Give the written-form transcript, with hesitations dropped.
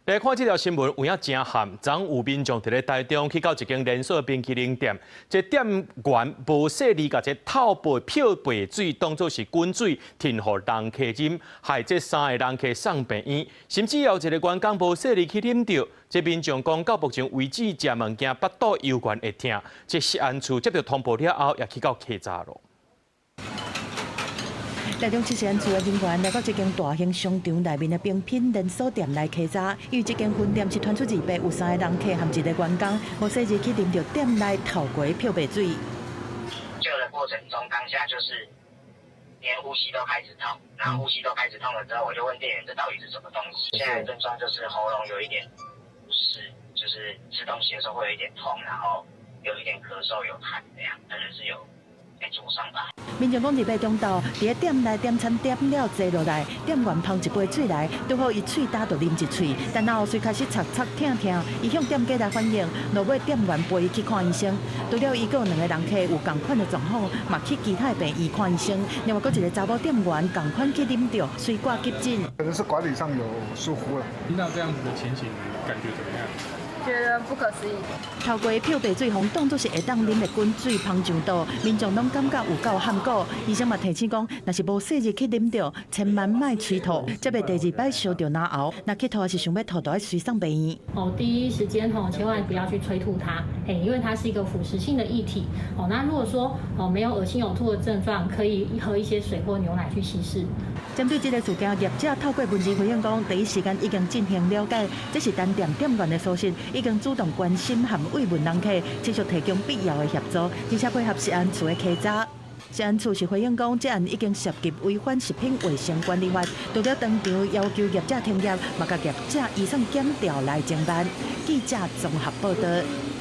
來看這條新聞，有影真譀。昨有民眾佇咧台中去到一間連鎖冰淇淋店，這店員無細膩共這透白漂白水當做是滾水，呈予人客啉，害這三个人客送病院，甚至有一个員工無細膩去啉著。這民眾講到目前為止，食物件腹肚猶原會疼。這食安處接到通報了後，也去到稽查咯。台中市食安處的人員來到這間大型商場內面的冰品連鎖店來稽查，因為這間分店是傳出二八有三個人客和一個員工無細膩去啉著店內透過漂白水。救的過程中，當下就是連呼吸都開始痛，然後呼吸都開始痛了之後，我就問店員：這到底是什麼東西？現在症狀就是喉嚨有一點不適，就是吃東西的時候會有一點痛，然後有一點咳嗽、有痰這樣，可能是有被灼傷吧。民眾講，二八中晝，佇咧店內點餐點了坐落來，店員捧一杯水來，拄好伊喙焦就啉一喙，然後隨開始插插疼疼，伊向店家來反映，落尾店員陪伊去看醫生。除了伊，閣有兩個人客有仝款的狀況，嘛去其他的病院看醫生。另外，閣一個查某店員仝款去啉著，隨掛急診。可能是管理上有疏忽了。聽到這樣子的情形，感覺怎麼樣？覺得不可思議。透過漂白水，予當作是會當啉的滾水捧上桌，民眾攏感覺有夠譀古。醫生嘛提醒講，若是無細膩去啉著，千萬莫催吐，才袂第二擺燒著嚨喉。若去吐抑是想欲吐，就愛隨送病院。哦，第一時間吼，千萬不要去催吐它，嘿，因為它是一個腐蝕性的液體。哦，那如果說哦沒有噁心嘔吐的症狀，可以喝一些水或牛奶去稀釋。針對這个事件，業者透過文字回應講，第一時間已經進行了解，這是單店店員的疏失，已經主動關心和慰問人客，持續提供必要的協助，而且配合食安處的稽查。食安處是回應講，這案已經涉及違反食品衛生管理法，除了當場要求業者停業，嘛共業者移送檢調來偵辦。記者綜合報道。